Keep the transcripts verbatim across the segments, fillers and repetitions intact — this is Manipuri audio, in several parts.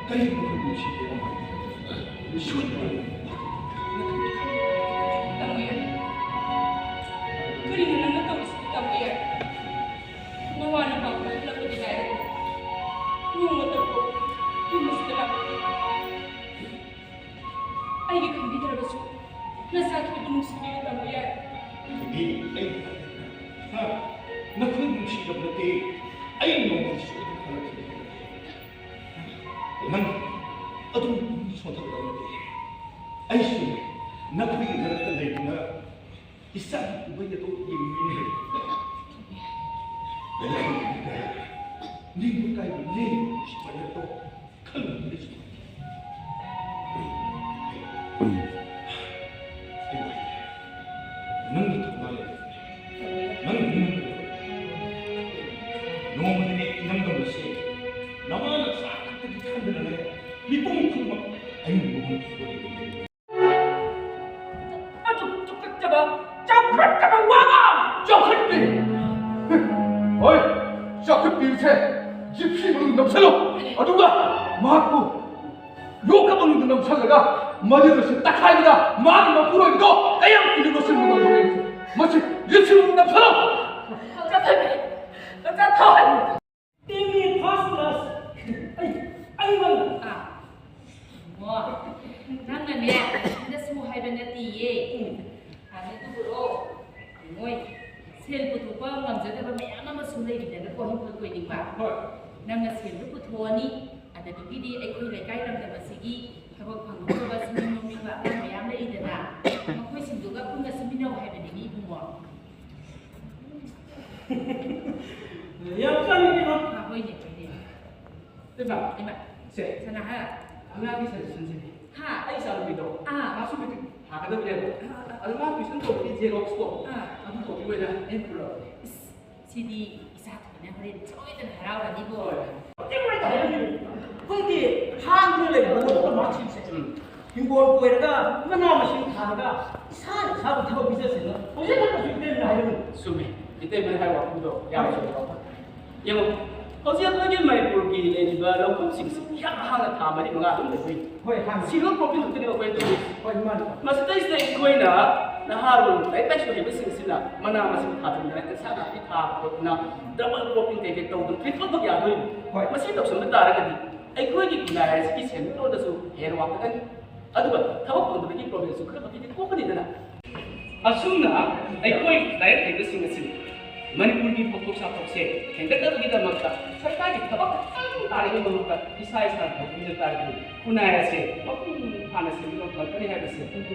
ꯀꯔꯤꯒꯤꯅꯣ ꯅꯨꯡꯁꯤꯗꯦ? ꯁꯣꯏꯗꯅ꯫ ꯇꯥꯃꯣ ꯌꯥꯏ꯫ ꯀꯔꯤꯅꯣ ꯅꯪꯅ ꯇꯧꯔꯤꯁꯤꯕꯨ, ꯇꯥꯃꯣ ꯌꯥꯏ? ꯅꯋꯥ ꯅꯄꯥ ꯀꯣꯏꯍꯜꯂꯛꯄꯗꯤ ꯂꯥꯏꯔꯗꯅ, ꯅꯣꯡꯃꯇ ꯐꯥꯎ ꯌꯨꯝ ꯑꯁꯤꯗ ꯂꯥꯛꯄꯤꯗꯦ꯫ ꯑꯩꯒꯤ ꯈꯟꯕꯤꯗ꯭ꯔꯕꯁꯨ ꯅꯆꯥꯈꯩꯕꯨ ꯅꯨꯡꯁꯤꯕꯤꯌꯨ, ꯇꯥꯃꯣ ꯌꯥꯏ꯫ ꯕꯦꯕꯤ, ꯑꯩ ꯍꯥ? ꯅꯈꯣꯏ ꯅꯨꯡꯁꯤꯗꯕ ꯅꯠꯇꯦ꯫ ꯑꯩ ꯅꯣꯡꯃꯇꯁꯨ ꯑꯗꯨ ꯈꯜꯂꯛꯈꯤꯗꯦ꯫ ꯅꯪ ꯑꯗꯨꯝ ꯁꯣꯟꯊꯒꯗꯕ ꯅꯠꯇꯦ꯫ ꯑꯩꯁꯨ ꯅꯈꯣꯏꯒꯤ ꯃꯔꯛꯇ ꯂꯩꯗꯨꯅ ꯏꯆꯥꯒꯤ ꯀꯨꯝꯍꯩ ꯑꯗꯨ ꯌꯦꯡꯅꯤꯡꯉꯤ꯫ ꯅꯤꯡꯕ ꯀꯥꯏꯕ ꯂꯦꯡ ꯁꯨꯃꯥꯏꯅ ꯇꯧ ꯈꯜꯂꯨꯕꯗꯁꯨ꯫ ꯅꯪꯒꯤ ꯊꯧꯅꯥ ꯂꯩꯕ, ꯅꯪꯒꯤ ꯅꯤꯡꯕ ꯂꯩꯕ꯫ ꯅꯣꯡꯃꯗꯤ ꯏꯔꯝꯗꯝ ꯑꯁꯤ ꯅꯃꯥꯅ ꯆꯥ ꯈꯛꯇꯒꯤ ꯈꯟꯗꯅꯅꯦ, ꯃꯤꯄꯨꯝ ꯈꯨꯗꯤꯡꯃꯛ ꯑꯌꯨꯝꯕ ꯍꯣꯡꯈꯤꯕ ꯑꯗꯨ ꯇꯨꯀꯠꯆꯕ, ꯆꯥꯎꯈꯠꯇꯕ ꯋꯥ ꯉꯥꯡ! ꯆꯥꯎꯈꯠꯇꯦ! ꯍꯣꯏ, ꯆꯥꯎꯈꯠꯄꯤꯕꯁꯦ ꯖꯤꯞꯁꯤ ꯃꯅꯨꯡꯗ ꯅꯝꯁꯜꯂꯣ꯫ ꯑꯗꯨꯒ ꯃꯍꯥꯛꯄꯨ ꯌꯣꯛꯀ ꯃꯅꯨꯡꯗ ꯅꯝꯁꯜꯂꯒ ꯃꯗꯨꯗꯁꯨ ꯇꯛꯈꯥꯏꯕꯗ ꯃꯥꯒꯤ ꯃꯄꯨꯔꯣꯏꯕꯗꯣ ꯀꯌꯥꯝ ꯀꯨꯏꯅ ꯂꯣꯠꯁꯤꯟꯕ ꯉꯝꯒꯅꯤ? ꯃꯁꯤ ꯖꯤꯞꯁꯤ ꯃꯅꯨꯡꯗ ꯅꯝꯁꯜꯂꯣ! ꯆꯠꯊꯕꯤ! ꯆꯠꯊꯧ! ꯇꯤꯝꯒꯤ ꯐꯥꯔꯁ ꯀ꯭ꯂꯥꯁ꯫ ꯑꯩ, ꯑꯩꯉꯣꯟꯗ꯫ ꯑꯥ꯫ ꯏꯕꯨꯡꯉꯣ, ꯅꯪꯅꯅꯦ, ꯏꯊꯟꯗ ꯁꯨ ꯍꯥꯏꯕ ꯅꯠꯇꯤꯌꯦ꯫ ꯎꯝ꯫ ꯑꯥꯗ ꯑꯗꯨꯕꯨꯔꯣ, ꯃꯣꯏ ꯁꯦꯜ ꯄꯨꯊꯣꯛꯄ ꯉꯝꯖꯗꯕ ꯃꯌꯥꯝ ꯑꯃꯁꯨ ꯂꯩꯔꯤꯗꯅꯀꯣ, ꯍꯤꯡꯈꯣꯜ ꯀꯣꯏꯅꯤꯡꯕ꯫ ꯍꯣꯏ꯫ ꯅꯪꯅ ꯁꯦꯜꯗꯨ ꯄꯨꯊꯣꯛꯑꯅꯤ, ꯑꯗꯨꯗꯒꯤꯗꯤ ꯑꯩꯈꯣꯏ ꯂꯩꯀꯥꯏ ꯂꯝꯗꯝ ꯑꯁꯤꯒꯤ ꯊꯕꯛ ꯐꯪꯍꯧꯗꯕ ꯁꯨꯝ ꯅꯣꯝꯅꯤꯡꯕ ꯑꯉꯥꯡ ꯃꯌꯥꯝ ꯂꯩꯔꯤꯗꯅ, ꯃꯈꯣꯏꯁꯤꯡꯗꯨꯒ ꯄꯨꯟꯅ ꯁꯨꯃꯤꯟꯅꯧ ꯍꯥꯏꯕꯅꯤꯅꯦ, ꯏꯕꯨꯡꯉꯣ꯫ ꯌꯥꯝ ꯆꯪꯉꯤꯅꯦ, ꯃꯥ꯫ ꯑꯥ, ꯍꯣꯏꯅꯦ, ꯍꯣꯏꯅꯦ꯫ ꯏꯃꯥ, ꯏꯃꯥ꯫ ꯁꯦ, ꯁꯅꯥꯍꯥ꯫ ꯑꯉꯥꯡꯒꯤ ꯁꯖꯦꯁꯟꯁꯤꯅꯦ꯫ ꯍꯥ? ꯑꯩ ꯏꯆꯥꯅꯨꯄꯤꯗꯣ ꯑꯥ꯫ ꯀ꯭ꯂꯥꯁꯁꯨ ꯃꯦꯇ꯭ꯔꯤꯛ ꯊꯥꯒꯗꯕꯅꯦꯕ꯫ ꯑꯥ, ꯑꯥ꯫ ꯑꯗꯣ ꯃꯥ ꯇ꯭ꯌꯨꯁꯟ ꯇꯧꯕꯒꯤ ꯖꯦꯔꯣꯛꯁꯇꯣ ꯑꯥ꯫ ꯑꯗꯨ ꯇꯧꯕꯒꯤ ꯑꯣꯏꯅ ꯑꯩꯅ ꯄꯨꯔꯛꯑꯕꯅꯦ꯫ ꯏꯁ, ꯁꯤꯗꯤ ꯏꯆꯥ ꯊꯣꯏꯅ ꯍꯣꯔꯦꯟ ꯁꯣꯏꯗꯅ ꯍꯔꯥꯎꯔꯅꯤꯕꯣ꯫ ꯍꯣꯏ꯫ ꯍꯧꯖꯤꯛ ꯍꯣꯔꯦꯟ ꯍꯥꯏꯔꯝꯃꯤꯅꯦ꯫ ꯑꯩꯈꯣꯏꯗꯤ ꯍꯥꯡꯗꯨꯅ ꯂꯩꯕ ꯅꯠꯇꯕ ꯃꯥꯁꯤꯡꯁꯦ꯫ ꯎꯝ꯫ ꯍꯤꯡꯒꯣꯜ ꯀꯣꯏꯔꯒ, ꯃꯅꯥ ꯃꯁꯤꯡ ꯊꯥꯔꯒ, ꯏꯁꯥꯅ ꯏꯁꯥꯕꯨ ꯊꯕꯛ ꯄꯤꯖꯁꯦꯅ ꯍꯧꯖꯤꯛ ꯈꯛꯇꯁꯨ ꯏꯇꯩꯃꯅ ꯍꯥꯏꯔꯝꯃꯤ꯫ ꯆꯨꯝꯃꯤ꯫ ꯏꯇꯩꯃꯅ ꯍꯥꯏꯕ ꯋꯥꯐꯝꯗꯣ ꯌꯥꯝ ꯆꯨꯝꯕ ꯋꯥꯐꯝ꯫ ꯌꯦꯡꯉꯣ, ꯍꯧꯖꯤꯛ ꯑꯩꯈꯣꯏꯒꯤ ꯃꯅꯤꯄꯨꯔꯒꯤ ꯂꯩꯔꯤꯕ ꯂꯧꯐꯝꯁꯤꯡꯁꯤ ꯌꯥꯝ ꯍꯥꯡꯅ ꯊꯥ ꯃꯔꯤ ꯃꯉꯥ ꯑꯗꯨꯝ ꯂꯩꯖꯩ꯫ ꯍꯣꯏ, ꯍꯥꯡꯅ꯫ Single cropping ꯈꯛꯇꯅꯦꯕ ꯑꯩꯈꯣꯏꯅ ꯇꯧꯔꯤꯁꯦ꯫ ꯍꯣꯏ, ꯃꯥꯅꯤ꯫ ꯃꯁꯤꯗꯩꯁꯤꯗ ꯑꯩꯈꯣꯏꯅ ꯅꯍꯥꯔꯣꯜ ꯂꯥꯏꯔꯤꯛ ꯂꯥꯏꯁꯨ ꯍꯩꯕꯁꯤꯡꯁꯤꯅ ꯃꯅꯥ ꯃꯁꯤꯡ ꯊꯥꯖꯤꯟꯗꯅ, ꯏꯟꯁꯥꯡ ꯅꯥꯄꯤ ꯊꯥꯕ ꯈꯣꯠꯇꯅ, double cropping ꯀꯩꯀꯩ ꯇꯧꯗꯅ triple ꯌꯥꯗꯣꯏꯅꯤ꯫ ꯍꯣꯏ꯫ ꯃꯁꯤ ꯇꯧꯁꯤꯟꯕ ꯇꯥꯔꯒꯗꯤ ꯑꯩꯈꯣꯏꯒꯤ ꯈꯨꯟꯅꯥꯏ ꯑꯁꯤꯒꯤ ꯁꯦꯟꯃꯤꯠꯂꯣꯟꯗꯁꯨ ꯍꯦꯟꯅ ꯋꯥꯡꯈꯠꯀꯅꯤ꯫ ꯑꯗꯨꯒ ꯊꯕꯛ ꯐꯪꯗꯕꯒꯤ problemꯁꯨ ꯈꯔ ꯃꯈꯩꯗꯤ ꯀꯣꯛꯀꯅꯤꯗꯅ꯫ ꯑꯁꯨꯝꯅ ꯑꯩꯈꯣꯏ ꯂꯥꯏꯔꯤꯛ ꯍꯩꯕꯁꯤꯡ ꯑꯁꯤ ꯃꯅꯤꯄꯨꯔꯒꯤ ꯐꯧꯊꯣꯛ ꯆꯥꯊꯣꯛꯁꯦ ꯍꯦꯟꯒꯠꯅꯕꯒꯤꯗꯃꯛꯇ ꯁꯔꯀꯥꯔꯒꯤ ꯊꯕꯛ ꯈꯛꯇꯪ ꯇꯥꯔꯤꯕꯒꯤ ꯃꯍꯨꯠꯇ ꯏꯁꯥ ꯏꯁꯥꯅ ꯇꯧꯕꯤꯕ ꯇꯥꯔꯒꯗꯤ ꯈꯨꯟꯅꯥꯏ ꯑꯁꯦ ꯃꯄꯨꯡ ꯐꯥꯅ ꯁꯦꯝꯕ ꯉꯝꯒꯅꯤ ꯍꯥꯏꯕꯁꯦ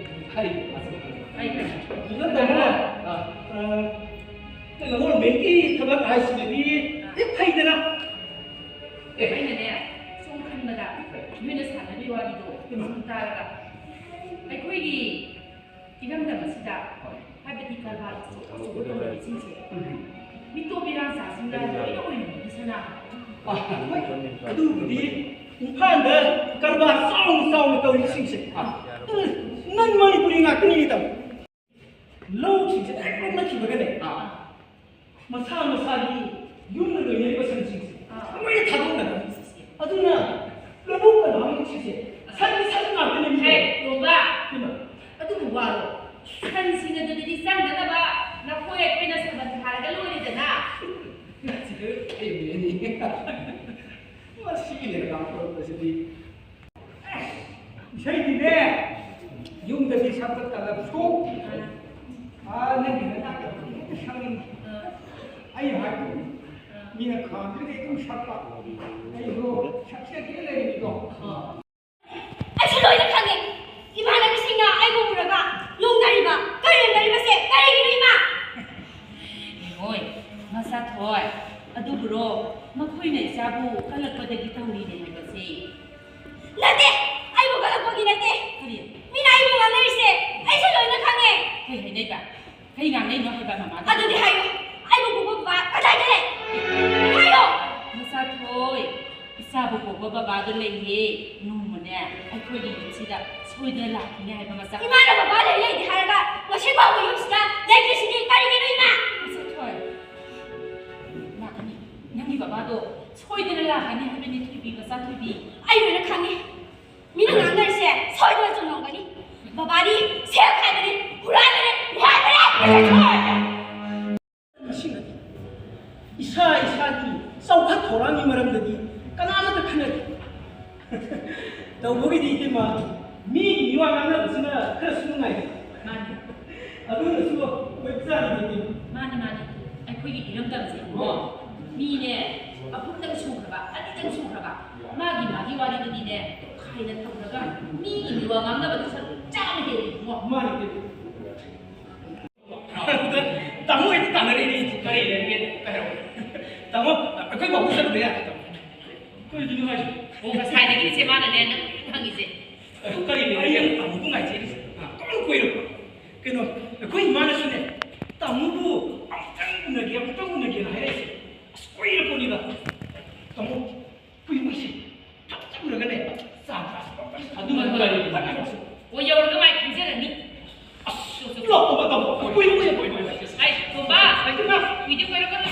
ꯍꯥꯏꯔꯤꯕ ꯃꯁꯛ ꯑꯗꯨ ꯅꯠꯇꯅ, ꯑ, ꯑ, governmentꯀꯤ ꯊꯕꯛ ꯍꯥꯏꯁꯤꯅꯗꯤ ꯍꯦꯛ ꯐꯩꯗꯅ꯫ ꯑꯦ꯫ ꯑꯩꯅꯅꯦ, ꯁꯨꯝ ꯈꯟꯕꯗ ꯅꯣꯏꯅ ꯁꯥꯟꯅꯔꯤ ꯋꯥꯔꯤꯗꯣ ꯁꯨꯝ ꯇꯥꯔꯒ ꯑꯩꯈꯣꯏꯒꯤ ꯏꯔꯝꯗꯝ ꯑꯁꯤꯗ, ꯍꯥꯏꯕꯗꯤ ꯀꯔꯕꯥꯔ ꯑꯆꯧ ꯑꯆꯧꯕ ꯇꯧꯔꯤꯕꯁꯤꯡꯁꯦ, ꯃꯤꯇꯣꯞ ꯃꯤꯔꯥꯡꯆꯥꯁꯤꯡꯅ ꯂꯣꯏꯅ ꯑꯣꯏꯔꯝꯕꯅꯤ ꯁꯅꯥ꯫ ꯑ, ꯍꯣꯏ, ꯑꯗꯨꯕꯨꯗꯤ ꯏꯝꯐꯥꯜꯗ ꯀꯔꯕꯥꯔ ꯆꯥꯎꯅ ꯆꯥꯎꯅ ꯇꯧꯔꯤꯕꯁꯤꯡꯁꯦ, ꯑ, ꯅꯟ ꯃꯅꯤꯄꯨꯔꯤ ꯉꯥꯛꯇꯅꯤꯅꯦ ꯇꯧ꯫ ꯂꯧꯁꯤꯡꯁꯦ ꯂꯣꯏ ꯀꯣꯛꯅꯈꯤꯕꯒꯅꯦ, ꯑꯥ꯫ ꯃꯁꯥ ꯃꯁꯥꯒꯤ ꯌꯨꯝꯗ ꯂꯣꯏꯅꯔꯤꯕ ꯁꯟꯁꯤꯡꯁꯦ, ꯑꯥ꯫ ꯂꯣꯏꯅ ꯊꯥꯗꯣꯛꯅꯔꯦ꯫ ꯑꯗꯨꯅ ꯂꯧꯕꯨꯛ ꯂꯝꯍꯥꯡꯁꯤꯡꯁꯦ ꯁꯟꯒꯤ ꯁꯟ ꯉꯥꯛꯇꯅꯦ꯫ ꯍꯦ, ꯇꯣꯝꯕ! ꯏꯃꯥ꯫ ꯑꯗꯨꯕꯨ ꯋꯥꯔꯣ? ꯁꯟꯁꯤꯡ ꯑꯗꯨꯗꯗꯤ ꯆꯪꯗꯅꯕ ꯂꯐꯣꯏ ꯑꯩꯈꯣꯏꯅ ꯁꯝꯕꯜ ꯊꯥꯔꯒ ꯂꯣꯏꯔꯦꯗꯅ꯫ ꯁꯤꯗ ꯂꯩꯕꯅꯤ꯫ ꯃꯁꯤꯒꯤ ꯂꯩꯕꯥꯛ ꯊꯣꯛꯂꯛꯄꯁꯤꯗꯤ꯫ ꯏꯁꯩꯗꯤꯅꯦ, ꯌꯨꯝꯗꯗꯤ ꯁꯛꯄ ꯇꯜꯂꯕꯁꯨ, ꯑꯥ, ꯅꯪꯒꯤ ꯅꯅꯥꯛꯇ ꯍꯦꯛꯇ ꯁꯛꯅꯤꯡꯉꯤ꯫ ꯑꯩ ꯍꯥꯏꯕꯗꯤ ꯃꯤꯅ ꯈꯥꯝꯗ꯭ꯔꯤꯉꯩ ꯑꯗꯨꯝ ꯁꯛꯄ꯫ ꯑꯩꯁꯨ ꯁꯛꯆꯒꯦ ꯂꯩꯔꯤꯅꯤꯗꯣ꯫ ꯑꯩꯁꯨ ꯂꯣꯏꯅ ꯈꯪꯉꯦ꯫ ꯏꯃꯥꯟꯅꯕꯤꯁꯤꯡꯅ ꯑꯩꯕꯨ ꯎꯔꯒ ꯅꯣꯡꯅꯔꯤꯕ, ꯀꯔꯦꯝꯅꯔꯤꯕꯁꯦ ꯀꯔꯤꯒꯤꯅꯣ, ꯏꯃꯥ? ꯍꯣꯏ, ꯃꯆꯥꯊꯣꯏ, ꯑꯗꯨꯕꯨꯔꯣ, ꯃꯈꯣꯏꯅ ꯏꯆꯥꯕꯨ ꯀꯜꯂꯛꯄꯗꯒꯤ ꯇꯧꯔꯤꯅꯦ ꯍꯥꯏꯕꯁꯦ꯫ ꯅꯠꯇꯦ! ꯑꯩꯕꯨ ꯀꯜꯂꯛꯄꯒꯤ ꯅꯠꯇꯦ! ꯀꯔꯤ? ꯃꯤꯅ ꯑꯩꯕꯨ ꯉꯥꯡꯅꯔꯤꯁꯦ ꯑꯩꯁꯨ ꯂꯣꯏꯅ ꯈꯪꯉꯦ! ꯀꯩ ꯍꯥꯏꯅꯩꯕ? ꯀꯩ ꯉꯥꯡꯅꯩꯅꯣ ꯍꯥꯏꯕ ꯃꯃꯥꯗ? ꯑꯗꯨꯗꯤ ꯍꯥꯏꯌꯨ! ꯑꯩꯕꯨ ꯄꯣꯛꯄ ꯕꯕꯥ ꯀꯗꯥꯏꯗ ꯂꯩ? ꯍꯥꯏꯌꯨ! ꯃꯆꯥꯊꯣꯏ, ꯏꯆꯥꯕꯨ ꯄꯣꯛꯄ ꯕꯕꯥꯗꯣ ꯂꯩꯌꯦ꯫ ꯅꯣꯡꯃꯅꯦ, ꯑꯩꯈꯣꯏꯒꯤ ꯌꯨꯝꯁꯤꯗ ꯁꯣꯏꯗꯅ ꯂꯥꯛꯈꯤꯅꯤ ꯍꯥꯏꯕ ꯃꯆꯥ꯫ ꯏꯃꯥꯅ ꯕꯕꯥ ꯂꯩ ꯂꯩꯇꯦ ꯍꯥꯏꯔꯒ ꯉꯁꯤ ꯐꯥꯎꯕ ꯌꯨꯝꯁꯤꯗ ꯂꯩꯇ꯭ꯔꯤꯁꯤꯗꯤ ꯀꯔꯤꯒꯤꯅꯣ, ꯏꯃꯥ? ꯃꯆꯥꯊꯣꯏ, ꯂꯥꯛꯀꯅꯤ꯫ ꯅꯪꯒꯤ ꯕꯕꯥꯗꯣ ꯁꯣꯏꯗꯅ ꯂꯥꯛꯀꯅꯤ ꯍꯥꯏꯕꯅꯤ, ꯊꯣꯏꯕꯤ ꯃꯆꯥ ꯊꯣꯏꯕꯤ꯫ ꯑꯩ ꯂꯣꯏꯅ ꯈꯪꯉꯤ꯫ ꯃꯤꯅ ꯉꯥꯡꯅꯔꯤꯁꯦ ꯁꯣꯏꯗꯅ ꯆꯨꯝꯂꯝꯒꯅꯤ꯫ ꯕꯕꯥꯗꯤ ꯁꯦꯜ ꯈꯥꯏꯕꯅꯤ, ꯍꯨꯔꯥꯟꯕꯅꯤ, ꯍꯨꯔꯥꯟꯕꯅꯤ꯫ ꯃꯁꯤꯃꯗꯤ ꯏꯁꯥ ꯏꯁꯥꯒꯤ ꯆꯥꯎꯈꯠ ꯊꯧꯔꯥꯡꯒꯤ ꯃꯔꯝꯗꯗꯤ ꯀꯅꯥꯃꯠꯇ ꯈꯟꯅꯗꯦ꯫ ꯇꯧꯕꯒꯤꯗꯤ ꯏꯇꯩꯃ, ꯃꯤꯒꯤ ꯃꯤꯋꯥ ꯉꯥꯡꯅꯕꯁꯤꯅ ꯈꯔꯁꯨ ꯅꯨꯡꯉꯥꯏ꯫ ꯃꯥꯅꯤ꯫ ꯑꯗꯨꯅꯁꯨ ꯑꯣꯏꯕꯖꯥꯠꯅꯤ ꯏꯇꯩꯃ꯫ ꯃꯥꯅꯤ, ꯃꯥꯅꯤ꯫ ꯑꯩꯈꯣꯏꯒꯤ ꯏꯔꯝꯗꯝꯁꯦ ꯃꯤꯅꯦ ꯑꯍꯨꯝꯗꯪ ꯁꯨꯈ꯭ꯔꯕ, ꯑꯅꯤꯗꯪ ꯁꯨꯈ꯭ꯔꯕ, ꯃꯥꯒꯤ ꯃꯥꯒꯤ ꯋꯥꯔꯤꯗꯨꯗꯤꯅꯦ ꯇꯣꯈꯥꯏꯅ ꯊꯝꯈ꯭ꯔꯒ ꯃꯤꯒꯤ ꯃꯤꯋꯥ ꯉꯥꯡꯅꯕꯗꯨ ꯁꯔꯨꯛ ꯆꯥꯝꯃ ꯍꯦꯜꯂꯤ ꯏꯕꯨꯡꯉꯣ꯫ ꯃꯥꯅꯤ ꯏꯇꯩꯃ꯫ ꯇꯥꯃꯣ ꯍꯦꯛꯇ ꯇꯥꯟꯅꯔꯛꯏꯅꯦ꯫ ꯀꯔꯤ ꯂꯩꯔꯒꯦ? ꯀꯩ ꯍꯥꯏꯔꯛꯑꯣ꯫ ꯇꯥꯃꯣ, ꯑꯩꯈꯣꯏ ꯃꯥꯕꯨ ꯆꯠꯂꯨꯕ ꯌꯥꯗ꯭ꯔꯣ, ꯇꯥꯃꯣ? ꯀꯔꯤꯒꯤꯅꯣ ꯍꯥꯏꯁꯦ? ꯑꯣ, ꯉꯁꯥꯏꯗꯒꯤꯅꯤꯁꯦ ꯃꯥꯅꯅꯦ ꯅꯪ ꯍꯪꯉꯤꯁꯦ꯫ ꯑꯗꯨ ꯀꯔꯤ ꯂꯩꯔꯒꯦ? ꯑꯩ ꯇꯥꯃꯣꯕꯨ ꯉꯥꯏꯖꯔꯤꯁꯦ꯫ ꯇꯥꯃꯣ ꯀꯣꯏꯔꯛꯄ꯫ ꯀꯩꯅꯣ, ꯑꯩꯈꯣꯏ ꯏꯃꯥꯅꯁꯨꯅꯦ, ꯇꯥꯃꯣꯕꯨ ꯑꯃꯨꯛꯇꯪ ꯎꯅꯒꯦ, ꯑꯃꯨꯛꯇꯪ ꯎꯅꯒꯦꯅ ꯍꯥꯏꯔꯛꯏꯁꯦ꯫ ꯑꯁ, ꯀꯨꯏꯔꯄꯣꯠꯅꯤꯗ꯫ ꯇꯥꯃꯣ, ꯀꯨꯏꯔꯣꯏꯁꯦ꯫ ꯐꯠ ꯆꯠꯂꯨꯔꯒꯅꯦ, ꯆꯥ ꯆꯥꯁꯤ꯫ ꯑꯗꯨꯅ ꯐꯔꯦ꯫ ꯐꯠ ꯆꯠꯂꯨꯁꯤ꯫ ꯑꯣ, ꯌꯧꯔꯒ ꯃꯥꯏ ꯈꯪꯖꯔꯅꯤ꯫ ꯑꯁ, ꯂꯥꯛꯑꯣꯕ, ꯇꯥꯃꯣ꯫ ꯀꯨꯏ-, ꯀꯨꯏ-, ꯀꯨꯏ-, ꯀꯨꯏ-, ꯀꯨꯏ-, ꯀꯨꯏ-꯫ ꯑꯩ, ꯇꯣꯝꯕ, ꯂꯩꯇꯦ, ꯃꯥ꯫ ꯀꯨꯏꯗꯤ ꯀꯨꯏꯔꯛꯀꯅꯨ꯫